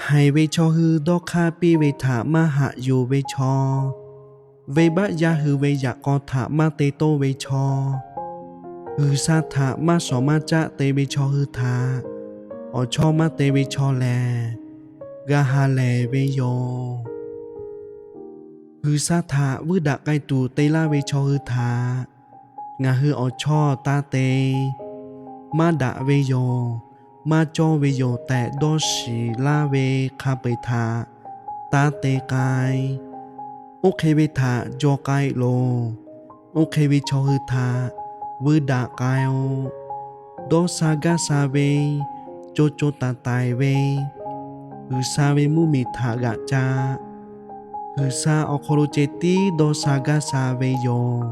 Haiˬ ve chaw hui dawˇ hk'aˇ piˇ ve htaꞈ maˇ haꞈ yuˬ ve chaw, venˇbaˆ yaˇ hui ve yaꞈ k'aw htaꞈ maˇ te toˇ ve chaw, G'uiˬsha htaꞈ maˇ shawˍ maˇ caˆ te ve chaw hui htaꞈ awˬ chawˇ maˇ te ve chaw lehˬ, g'a ha lehˬ ve yoˬ. G'uiˬsha htaꞈ vuiˇ daꞈ k'ai tuˬ te laˇ ve chaw hui htaꞈ ngaˬ hui awˬ chawˇ taˇ te, maˇ daꞈ ve yoˬ, maˇ cawˇ ve yoˬ tehꞈ dawˇ shiˍ laˇ ve hk'a peu-eˬ htaꞈ taˇ te k'ai. Oˇ hk'e ve htaꞈ jaw k'ai loˬ. Oˇ hk'e ve chaw hui htaꞈ vuiˇ daꞈ k'ai-oˬ. Dawˇ sha gaˇ sha ve, co co taiˍ taiˍ ve, G'uiˬsha ve mvuhˇmiˬ htaꞈ g'aꞈ ca. G'uiˬsha awˬ hk'aw lo ceh tiˉ dawˇ sha gaˇ sha ve yoˬ.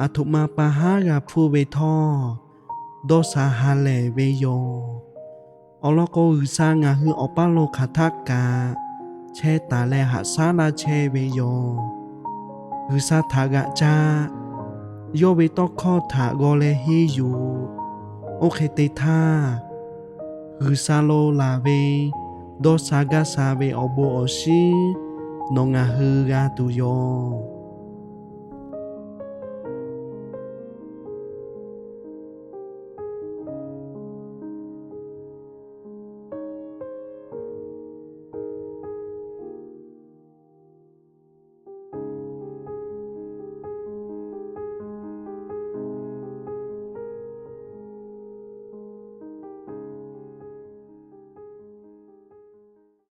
Aˬ htoꞈ ma pa haˉ g'a hpuˇ ve htawˇ, dawˇ sha ha lehˬ ve yoˬ. Awˬ lawn k'o, G'uiˬsha ngaˬ hui awˬ paˇ lo hk'aˬ htaˆ kaꞈ chehˇ taˍ leh haꞈ shaˉ laˇ chehˇ ve yoˬ. G'uiˬsha htaꞈ g'aꞈ ca. Yawˇ ve tawˇ hkawˇ htaꞈ g'aw leh henˇ yuˬ. Oˇ hk'e te htaˇ, G'uiˬsha lo laˬ ve dawˇ sha gaˇ sha ve awˬ bon awˬ shinˉ nawˬ ngaˬ hui g'a tuˬ yoˬ.